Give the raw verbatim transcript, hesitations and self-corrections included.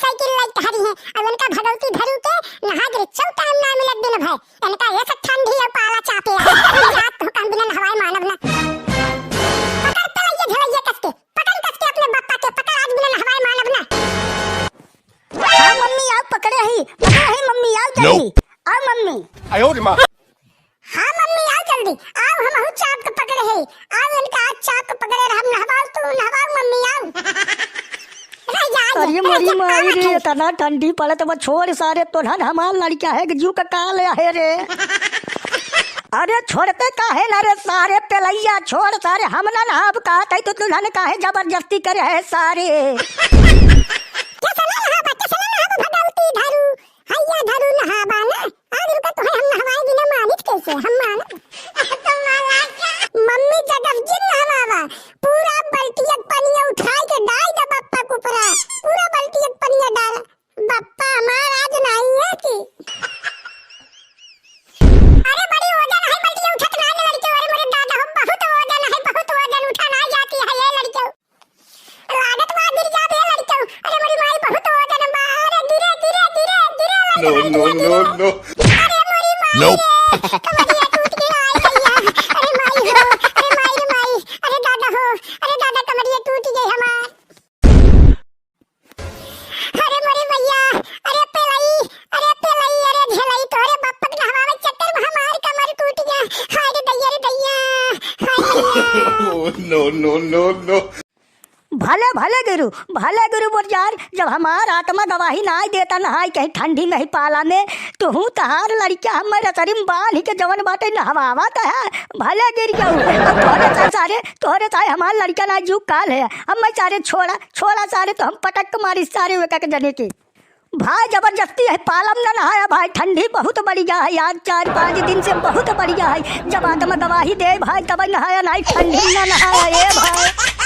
साइकिल लाइट हरी है, अब इनका भगवती धरू के नहा गिरी चौ टाइम ना मिलत दिन भर। इनका एक ठंडी और पाला चापे है। जात तो हम बिना नहवाए मानब ना। पकड़ तो ये झलैया कस के, पकड़ कस के अपने बप्पा के, पकड़ आज बिना नहवाए मानब ना। हाँ मम्मी, आओ पकड़े ही, पकड़े ही मम्मी, आओ जल्दी। Nope। आओ मम्मी। आयो रे माँ। हाँ मम्मी, आओ जल्दी, आओ, हमहू चाप के पकड़े है, आओ इनका आज चाप के पकड़े रहब, नहवाओ तू, नहवाओ मम्मी, आओ। रह जा, अरे रह मोरी जा, माई रे, आओ। इतना ठंडी पड़त बा, छोड़ सारे, तोहन हमार लड़का है, जू का काल है रे। अरे छोड़ते काहे ना रे सारे पेलैया, छोड़ सारे, हम ना नहाब, कहा तई तो तुहन काहे जबरदस्ती करे है सारे। कैसे ना नहाबा, कैसे ना नहाबा भगवती धरू, हैया धरू नहाबा ना। आज रुका, तोहे हम नहवाए बिना मानित कैसे? हम मानब। मम्मी जगह जिन नहवावा, पूरा बल्टिया के पनिया उठाई के डाल दे बप्पा के ऊपरा, पूरा बल्टिया के पनिया डाल। बप्पा हमार आज नहीं है कि। अरे बड़ी वजन है, बल्टिया उठत ना है लड़के, अरे मोरे दादा हो, बहुत वजन है, बहुत वजन उठा ना जाती है ये लड़के। लागत बा गिर जाबे लड़कऊ। अरे मोरी माई बहुत वजन बा। अरे गिरे, गिरे, गिरे, गिरे लड़कऊ, no, गिरे, no, गिरे। No, no। अरे मोरी माई रे, कमरिया टूट गई, आय भैया। अरे माई हो, अरे माई रे माई, अरे दादा हो, अरे दादा कमरिया टूट गई हमार। अरे मोरी मैया, अरे पेलई, अरे पेलई, अरे झेलई, तोहरे बप्पक नहवावे चक्कर में हमार कमर टूट गया। हाय रे दैया, रे दैया, हाय दैया। Oh, no, no, no, no। भले, भले गुरु, भले गुरु बोल यार, जब हमार आत्मा गवाही नाई देता नहाई कहीं ठंडी में ही पाला में, तो हूँ तहार लड़किया हम रसरी में बांध के जवन बाटे नहवावत है, भले गिर गऊ। अब तोहरे सा-, सारे, तोहरे सारे हमार लड़का ना जू काल है। अब मैं सारे छोड़ा, छोड़ा सारे तो हम पटक के मारी सारे वे का के जने के। भाई जबरदस्ती है, पालम ना नहाया भाई, ठंडी बहुत बढ़िया है यार, चार पाँच दिन से बहुत बढ़िया है। जब आत्मा गवाही दे भाई, तब नहाया नहीं, ठंडी ना नहाया ए भाई।